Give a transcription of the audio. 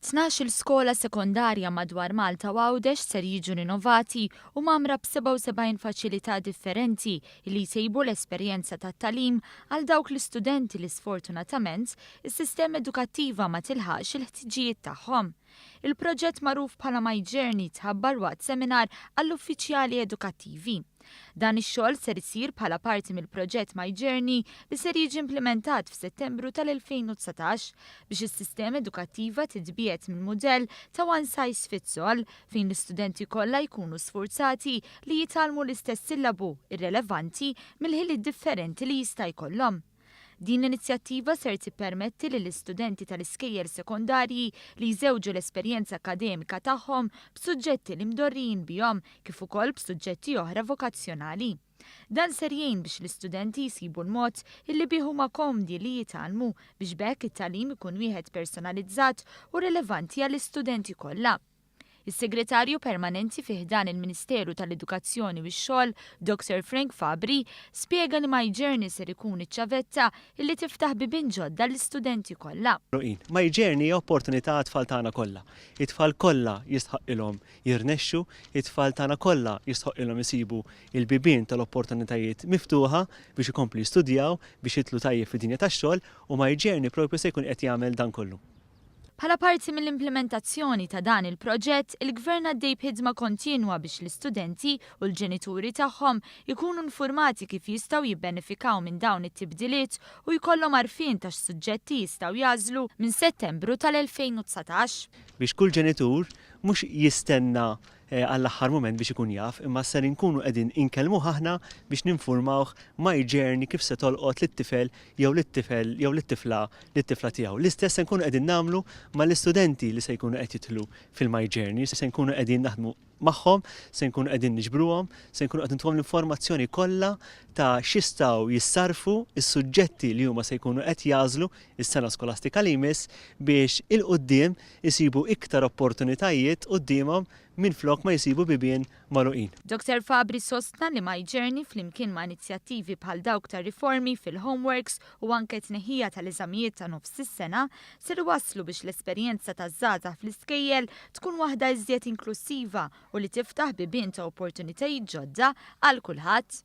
12-il skola sekondarja madwar Malta u Għawdex ser jiġu rinnovati u mgħammra b'77 faċilità differenti li jtejbu l-esperjenza tat-tagħlim għal dawk l-istudenti li sfortunatament is-sistema edukattiva ma tilħaqx il-ħtiġijiet tagħhom. Il-proġett magħruf bħala My Journey tħabbar waqt seminar għall-uffiċjali edukattivi. Dan ix-xogħol ser isir bħala parti mill-proġett My Journey li ser jiġi implimentat f'Settembru tal-2019 biex is-sistema edukattiva titbiegħed mill-mudell ta' one size fits all fejn l-istudenti kollha jkunu sfurzati li jitgħallmu l-istess sillabu irrelevanti mill-ħiliet differenti li jista' jkollhom. Din l-inizjattiva ser tippermetti lill-istudenti tal-iskejjel sekondarji li jżewġu l-esperjenza akkademika tagħhom b'suġġetti li mdorrijin bihom kif ukoll b'suġġetti oħra vokazzjonali. Dan ser jgħin biex l-istudenti jsibu l-mod illi bih huma komdi li jitgħallmu biex b'hekk it-tagħlim ikun wieħed personalizzat u rilevanti għall-istudenti kollha. Is-Segretarju Permanenti fi ħdan il-Ministeru tal-Edukazzjoni u x-Xogħol, Dr Frank Fabri, spjega li My Journey ser ikun iċ-ċavetta illi tiftaħ bibien ġodda lill-istudenti kollha. My Journey hija opportunità għat-tfal tagħna kollha. It-tfal kollha jistħoqqilhom jirnexxu, it-tfal tagħna kollha jistħoqqilhom isibu l-bibien tal-opportunitajiet miftuħa biex ikomplu jistudjaw, biex jidħlu tajjeb fid-dinja tax-xogħol u My Journey propju se jkun qed jagħmel dan kollu. Bħala parti mill-implimentazzjoni ta' dan il-proġett, il-Gvern għaddej b'ħidma kontinwa biex l-istudenti u l-ġenituri tagħhom ikunu nfurmati kif jistgħu jibbenefikaw minn dawn it-tibdiliet u jkollhom għarfien ta' x'suġġetti jistgħu jagħżlu minn Settembru tal-2019. Biex kull ġenitur mhux jistenna għall-aħħar mument biex ikun jaf, imma ser inkunu qegħdin inkellmuh aħna biex ninfurmawh My Journey kif se tolqot lit-tifel jew lit-tifel jew lit-tifla lit-tifla tiegħu. L-istess se nkunu qegħdin nagħmlu mal-istudenti li se jkunu qed jidħlu fil-My Journey, se nkunu qegħdin naħdmu magħhom, se nkunu qegħdin niġbruhom, se nkunu qed ntuhom l-informazzjoni kollha ta' x'jistgħu jissarfu s-suġġetti li huma se jkunu qed jagħżlu s-sena skolastika li jmiss biex 'il quddiem isibu iktar opportunitajiet quddiemhom minflok ma jsibu bibien magħluqin. Dr Fabri sostna li My Journey flimkien ma' inizjattivi bħal dawk ta' riformi fil-homeworks u anke t-tneħħija tal-eżamijiet ta' nofs is-sena ser iwasslu biex l-esperjenza taż-żgħażagħ fl-iskejjel tkun waħda iżjed inklussiva u li tiftaħ bibien ta' opportunitajiet ġodda għal kulħadd.